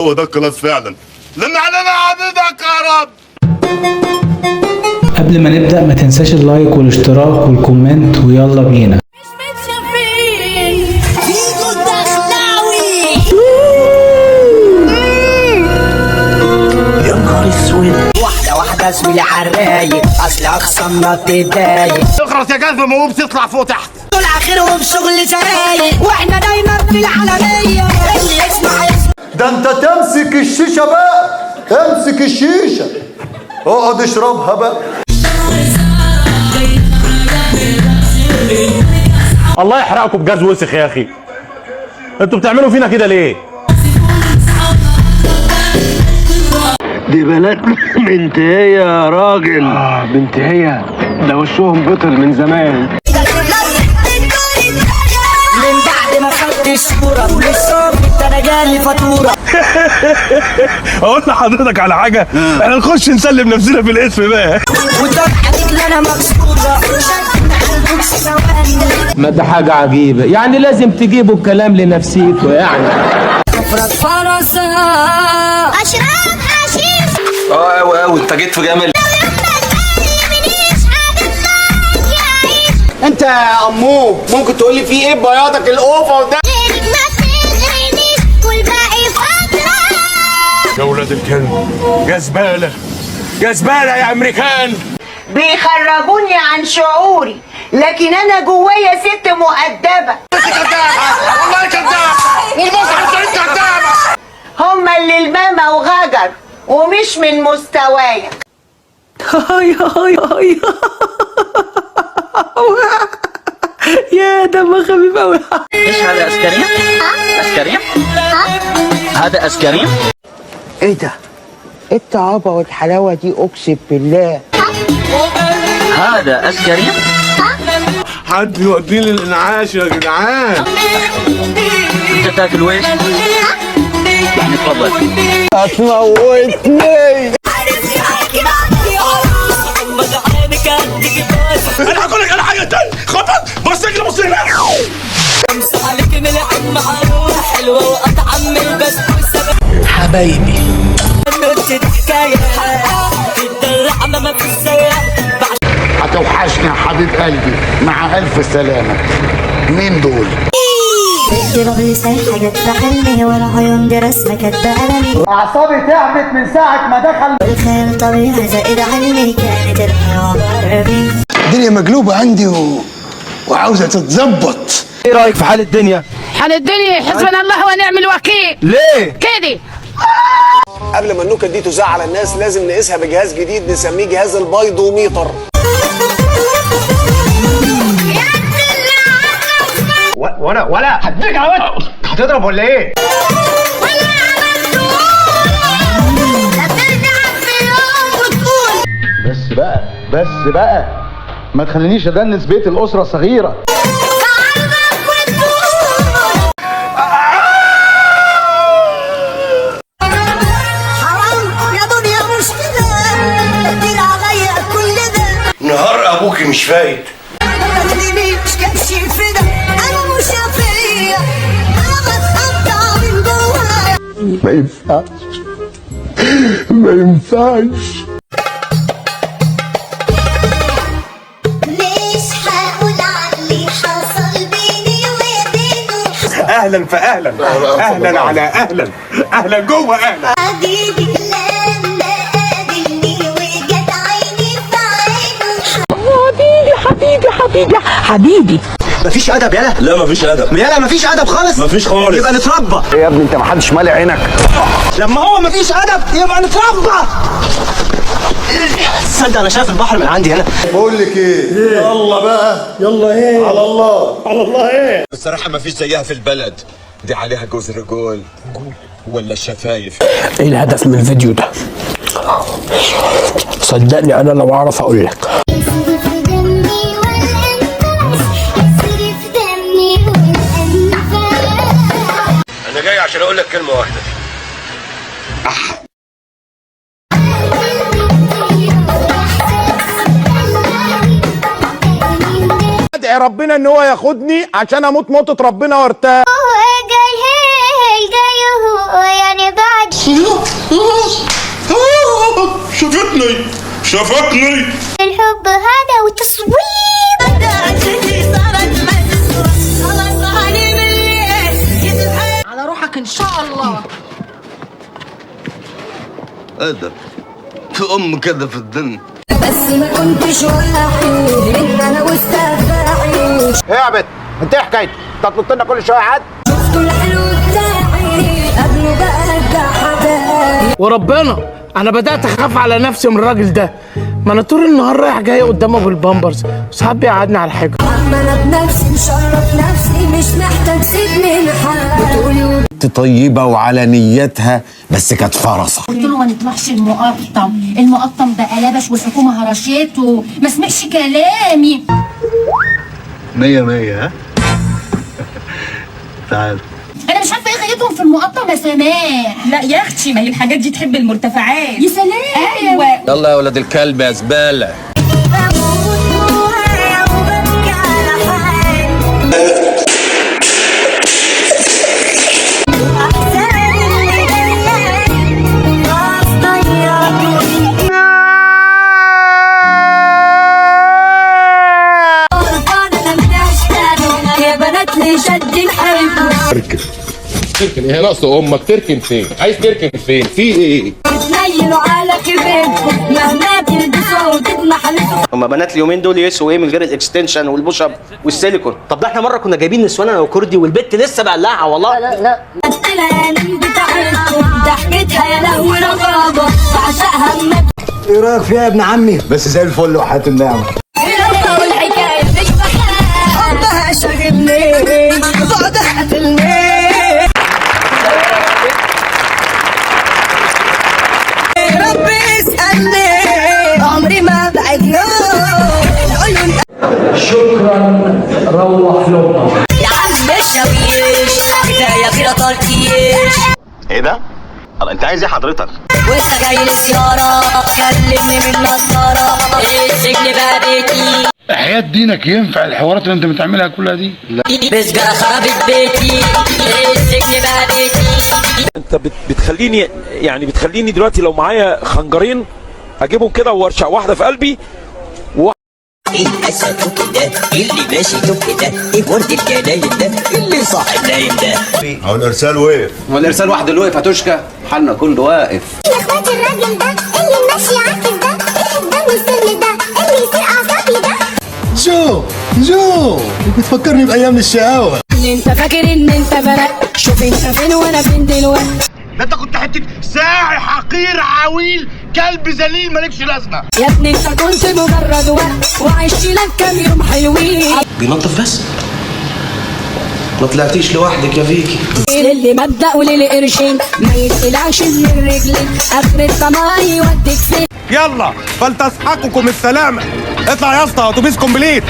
هو ده ال class فعلا. لما علينا عبيدك يا رب. قبل ما نبدأ ما تنساش ال like والاشتراك وال comment، ويلا بينا. فيجو الدخلاوي. يا نهار اسود. واحدة واحدة زميلي عالرايق، اصل اخصامنا بتضايق. اخرس يا جزمه، ما هو بتطلع فوق تحت. طول اخرهم شغل زرايق، واحنا دايما في العالمية. اللي يسمع يسمع. ده انت تمسك الشيشة بقى، امسك الشيشة اقعد اشربها بقى. الله يحرقكم بجاز وسخ يا اخي، انتوا بتعملوا فينا كده ليه؟ دي بنات بنت هي يا راجل. بنت هي ده وشهم بطل من زمان. من بعد ما خدت الصورة ولسه انا جالي فاتورة. اقول لحضرتك على حاجة، احنا نخش نسلم نفسنا في الاسم بقى. وطبعا رجلي انا مكسورة، شد على البوكس ثواني. ما ده حاجة عجيبة، يعني لازم تجيبوا الكلام لنفسيكوا يعني. فرنسا اشرب حشيش. اه أوي انت جيت في جمل. انت يا امو ممكن تقولي في ايه بياضك ال over ده؟ غيرك ما تغرنيش والباقي فترة. يا ولاد الكلب، يا زبالة يا زبالة يا امريكان. بيخرجوني عن شعوري، لكن انا جوايا ست مؤدبة. والله كذاب، والمصحف الشريف كذاب. هما اللي الماما وغجر ومش من مستوايا. هاي هاي هاي يا دم خفيف قوي. ايش هذا عسكرية؟ عسكرية؟ هذا عسكرية؟ ايه ده؟ ايه الطعابه والحلاوه دي؟ اقسم بالله. هذا عسكرية؟ حد يوديني الانعاش يا جدعان. انت تاكل ويش؟ يعني تفضل. هتموتني. انا هقول لك على حاجة تاني. خبط بص اجري، بص هنا. حبايبي هتوحشني يا حبيب قلبي، مع ألف سلامة. مين دول؟ حاجات في حلمي والعيون دي رسمة كاتبة قلمي. اعصابي تعبت من ساعة ما دخل. والخيال طبيعي زائد علمي، كانت الحلوة باربي. الدنيا مقلوبة عندي وعاوزة تتظبط. ايه رأيك في حال الدنيا؟ حال الدنيا حسبنا الله ونعم الوكيل. ليه؟ كده قبل ما النكت دي تذاع على الناس لازم نقيسها بجهاز جديد نسميه جهاز البيضوميتر. وانا ولا هديك على وجهك. هتضرب ولا ايه؟ بس بقى بس بقى ما تخلينيش ادنس بيت الأسرة الصغيرة. حرام يا دنيا مش كده، كتير عليا كل ده. نهار ابوكي مش فايت. ما تخلينيش كبشي فدا، انا مش فيا، انا بتقطع من جوايا. ما ينفعش ما ينفعش. مش هقول على اللي حصل بيني وبينه. اهلا فاهلا، اهلا على اهلا، اهلا جوه اهلا. حبيبي لما قابلني وجت عيني في عينه. حبيبي حبيبي حبيبي حبيبي. مفيش ادب يالا. لا مفيش ادب يالا، مفيش ادب خالص، مفيش خالص. يبقى نتربى. ايه يا ابني انت ما حدش مالي عينك؟ لما هو مفيش ادب يبقى نتربى. تصدق انا شايف البحر من عندي هنا. بقول لك ايه؟ يلا بقى، يلا ايه؟ على الله على الله. ايه الصراحة مفيش زيها في البلد دي، عليها جوز رجول ولا شفايف. ايه الهدف من الفيديو ده؟ صدقني انا لو اعرف اقول لك. يسري في دمي والانفاس، يسري في دمي والانفاس. انا جاي عشان اقول لك كلمة واحدة. ادعي ربنا ان هو ياخدني عشان اموت موتة ربنا وارتاح. جاي جاي. يعني بعد شافتني الحب هذا وتصويب. على روحك ان شاء الله. ايه ده؟ في ام كده في الدنيا. بس ما كنتش واعي ان انا مستفاعي. ايه يا بت؟ انت ايه حكايتك؟ انت تنط لنا كل شوية عاد؟ شفتوا الحلو بتاعي قبله بقى ده حبايب. وربنا انا بدات اخاف على نفسي من الراجل ده، ما انا طول النهار رايح جاي قدامه بالبامبرز وساعات بيقعدني على الحجر. اما انا بنفسي مشرف نفسي، مش محتاج سيب من حد. بتقولي طيبة وعلى نيتها بس كانت فرصة. قلت له ما نطلعش المقطم، المقطم بقى لبش والحكومة هرشته، ما سمعش كلامي. 100 100. ها؟ تعال. انا مش عارفه ايه غايتهم في المقطم يا سماح. لا يا اختي، ما هي الحاجات دي تحب المرتفعات. يا سلام. ايوه. يلا يا ولاد الكلب يا زبالة. بموت جوايا وببكي على حالي. أحسن اللي جايالي خلاص ضيعتوني. غلطانة أنا من عشتاني يا بنات ليه شد الحيل. تركن ايه ناقصه امك؟ تركن فين؟ عايز تركن فين؟ في ايه؟ تنيلوا على كبركم مهما تلبسوا وتتمحلسوا. هما بنات اليومين دول يسوا ايه من غير ال extension وال push up والسيليكون؟ طب ده احنا مرة كنا جايبين نسوان انا وكردي والبت لسه بقلعها والله. لا لا الهانم بتاعتكم ضحكتها يا لهوي ربابة بعشقها اما. ايه رايك فيها يا ابن عمي؟ بس زي الفل وحياة النعمة. والحكاية مش بخاف. حبها شاغلني بعدها قتلني. ربي يسألني عمري ما بعد العيون. شكرا، روح لامك. يا عم الشاويش كفاية غير تركيش. ايه ده؟ انت عايز ايه حضرتك؟ وانت جاي للزيارة كلمني من نظارة. السجن بقى بيتي. حياة دينك ينفع الحوارات اللي انت بتعملها كلها دي؟ لا. بسجارة خربت بيتي. السجن بقى بيتي. انت بتخليني يعني بتخليني دلوقتي لو معايا خنجرين اجيبهم كده وارشق واحدة في قلبي. ايه الاسد ده اللي ماشي توك ده؟ ايه ورد الجناين ده اللي صاحب نايم ده؟ هو الارسال وقف. هو الارسال واحد اللي وقف هتشكى حالنا كله واقف. يا اخوات الراجل ده اللي ماشي عاكس ده، ايه الدم السم ده اللي يصير اعصابي ده. جو جو بتفكرني بايام الشقاوة. انت فاكر ان انت فرق؟ شوف انت فين وانا فين دلوقتي. ده انت كنت حتة ساعي حقير عويل كلب ذليل مالكش لازمه. يا ابني انت كنت مجرد وقت وعشت لك كام يوم حلوين. بينظف بس ما طلعتيش لوحدك يا فيكي. للي مبدأ وللي قرشين ما يتقلعش من رجلين. اخر الطمع يوديك فين؟ يلا فلتسحقكم السلامة. اطلع يا اسطى اتوبيس complete.